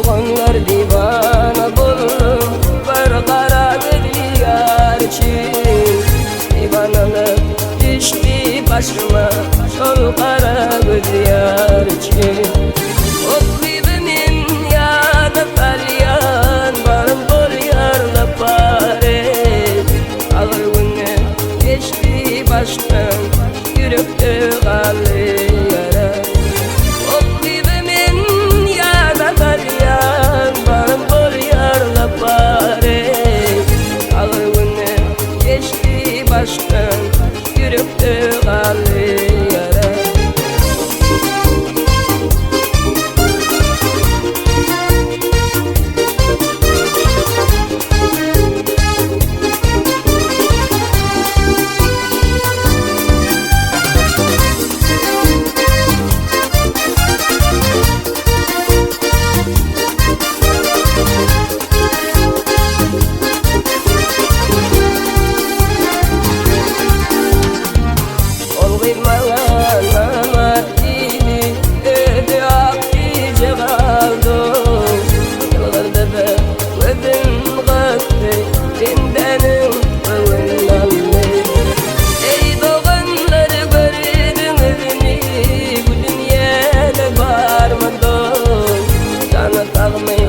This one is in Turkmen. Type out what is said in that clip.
Doganlar diwana boldum Bir gara gözli ýar üçin Diwanalyk düşdi başyma Şol gara gözli ýar üçin Otlyby men ýada salýan Barym bolýar-la pare Agyr günler geçdi başdan Ýürekde galdy ýara. Otlyby men ýada salýan Barym bolýar-la pare Agyr günler geçdi başdan Ýürekde galdy ýara. Ol gyz maňa namart diýdi, Özi ak gije galdy. Ýylgyrdy-da gözün gypdy, Bendäniň göwnün aldy. Eý doganlar gördüňizmi, Bu dünýäde barmy dost, Jany sagmy?